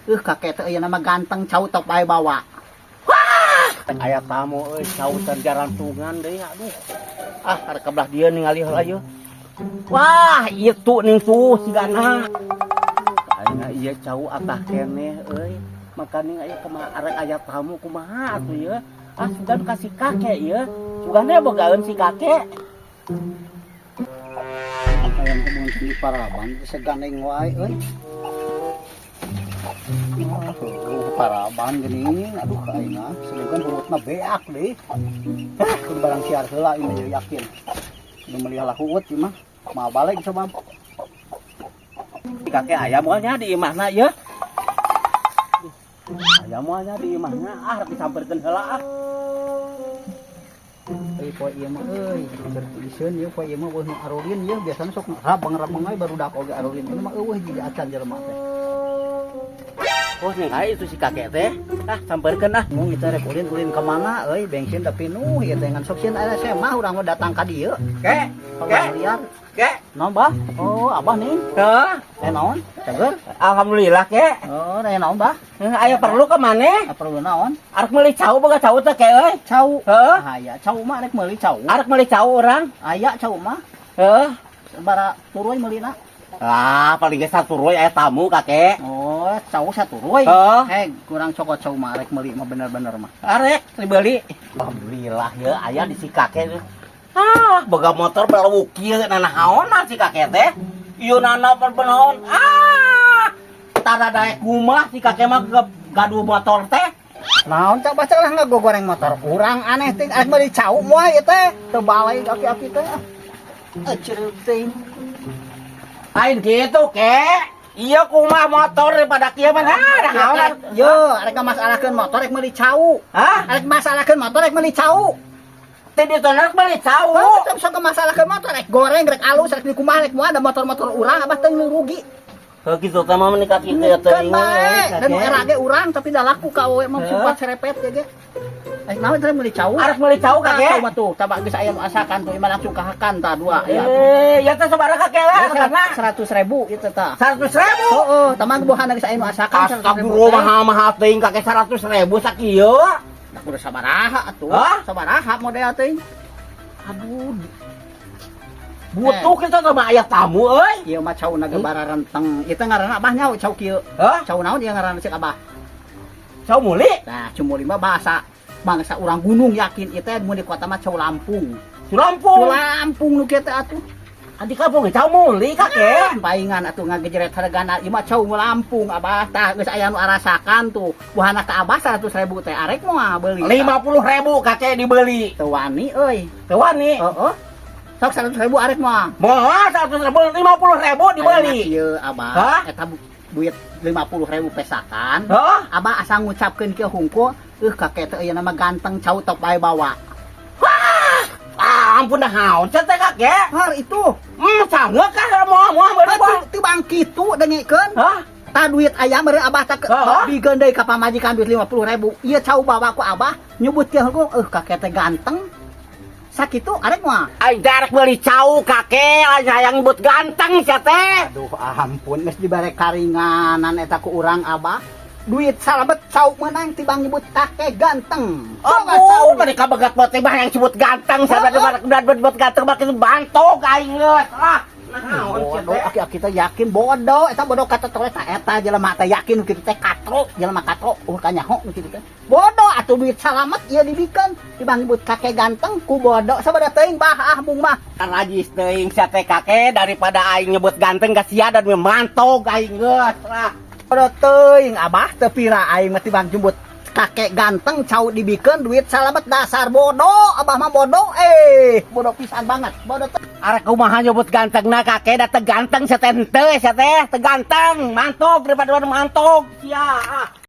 Kakek teh ieu nama ganteng, cau top bae bawa. Aya tamu euy, cau jarantungan deui, aduh. Ah, arek ka belah dieu ningali heula ieu. Wah, ieu tuh ning tuh sigana. Ayeuna ieu cau atah keneh euy. Makaning aya kumaha, arek aya tamu kumaha atuh ieu? Ah, sugan ka si kakek ieu. Sugane bogaeun si kakek. Apa yang hubungan di paraban segandeng wae euy. Oh, paraban gini, aduh, aing ah, sedugan huutna beak deui. Ah, kudu barang siar heula ini yakin. Kudu meuli heula huut ieu mah. Mau balik coba. Si kakek aya moalnya di imahna ieu? Aya moalnya di imahna? Ah, rek disamperkeun heula ah. Euy, poe ieu mah euy, keur iseun ieu poe ieu mah euweuh nu arulin ieu. Biasana sok rabang-rabang wae barudak oge arulin. Ini mah euweuh jiga acan jelema teh. Oh, ning aya itu si kakek teh. Ah, samperkeun ah. Mung itu rek ulin-ulin ka mana euy, bensin da pinuh ieu teh, ngan sok sieun aya mah urang mah datang ka dieu. Kek, Kalau liar. Kek. Naon, Bah? Oh, Abah nih. Heuh. Eh, naon? Cager? Alhamdulillah, Kek. Oh, eh, naon, Bah? Heuh, aya perlu ka maneh? Apa perlu naon? Arek meuli cau, boga cau teh, Kek euy? Cau. Heuh. Aya cau mah, rek meuli cau. Arek meuli cau urang. Aya cau mah. Heuh. Sabaraha turuy meulina? Ah, paling ge saturuy, aya tamu, Kakek. Oh, cau saturuy. Heuh. Eh, kurang cokot cau mah, rek meuli mah bener-bener mah. Arek dibeli. Alhamdulillah ya aya di si kakek. Ah, boga motor belewuk kieu, nanaonan si kakek teh? Ieu nana benaon? Ah, tara daek kumaha si kakek mah gaduh motor teh. Naon cak baca lah ngagogoreng motor urang, aneh teh. Arek meuli cau moal ieu teh? Teu balik aki-aki teh. Ah, cereuk teh. Lain gitu, Kek. Iya, kumaha motor daripada kieu mah? Ah, naonan? Yo, arek masalahkeun motor rek meuli cau? Hah? Arek masalahkeun motor rek meuli cau? Teh ditonok meuli cau. Oh, tetep sok masalahkeun motor rek goreng, rek alus, rek dikumaha, rek moal ada motor-motor urang Abah teh nu rugi. Heuh, kitu teh mah meuni kaki teh Kan bae, dan nu era ge urang tapi dah laku ka awewe mah Heuh. supat serepet ge ge. Eh, naon teh meuli cau? Arek meuli cau, Kakek. Kakek. Cau mah tuh, coba geus aya nu asakan tuh, imah langsung kahakan tah dua ya. Eh, ya teh sabaraha, Kakek lah hargana? 100.000 itu tah. 100.000. Oh, tamang buhan geus aya nu asakan 100.000. Astagfirullah, mahal-mahal teuing, Kakek, 100.000 sakieu. Nah, kudu sabaraha atuh? Hah? Sabaraha model teh? Aduh. Butuh kita sama aya tamu euy. Ieu mah cau naga bararenteng. Ieu teh ngaranna Abah nyaho cau kieu? Hah? Cau naon ieu ngaranna cek Abah? Cau muli? Nah, cau muli mah bahasa bangsa urang gunung yakin, ieu teh mun di kota mah cau Lampung. Cau Lampung. Cau Lampung nu kieu teh atuh. Adi kampung cau muli, Kakek. Paingan atuh ngagejeret hargana, ieu mah cau Lampung, Abah. Tah, geus aya nu arasakan tuh. Buhana ka Abah 100.000 teh arek moal beuli? 50.000, Kakek, dibeli. Teu wani euy. Teu wani. Heeh. Sok 100.000 arek moal? Moal 100.000, 50.000 dibeli. Ieu Abah. Hah? Eta duit 50.000 pesakan. Hah? Abah asa ngucapkeun kieu hungkul, kakek teh ieu nama ganteng, cau top bae bawa. Ah, ampun dah, naon teh, Kakek? Har itu. Sanggeuk kah moal moal bener Atuh teu bang kitu dengekeun. Hah? Tah, duit aya meureun Abah tah Hah? bikeun deui ka pamajikan duit 50.000. Ieu cau bawa ku Abah nyebut kieu hungkul, kakek teh ganteng. Sakitu arek moal? Aing teh arek meuli cau, Kakek, lain hayang nyebut ganteng sia teh. Aduh, ampun, geus dibere karinganan eta ku urang Abah. Duit salamet cau menang tibang nyebut kakek ganteng. Aduh, mereka begat buat mah yang sebut ganteng, saya buat ganteng makin bantok aing geus. Ah, naon sia Bodoh, teh? Aki-aki teh yakin bodoh, eta bodoh kata teh eta eta jelema teh yakin kitu teh katro, jelema katro, kanyaho nu kitu teh. Bodoh atuh, duit salamet ieu dibikeun tibang nyebut kakek ganteng ku bodoh sabada teuing bah ah mung mah. Rajis teuing sia teh, Kakek, daripada aing nyebut ganteng ka sia dan mantog aing geus lah. Bodoh teuing Abah, teu pira aing mah tibang nyebut kakek ganteng cau dibikeun duit salamet, dasar bodoh Abah mah, bodoh eh, bodoh pisan banget bodoh teh. Arek kumaha nyebut gantengna, Kakek, da teu ganteng sia teh, henteu sia teh, teu ganteng, mantog daripada mantog sia. Ah.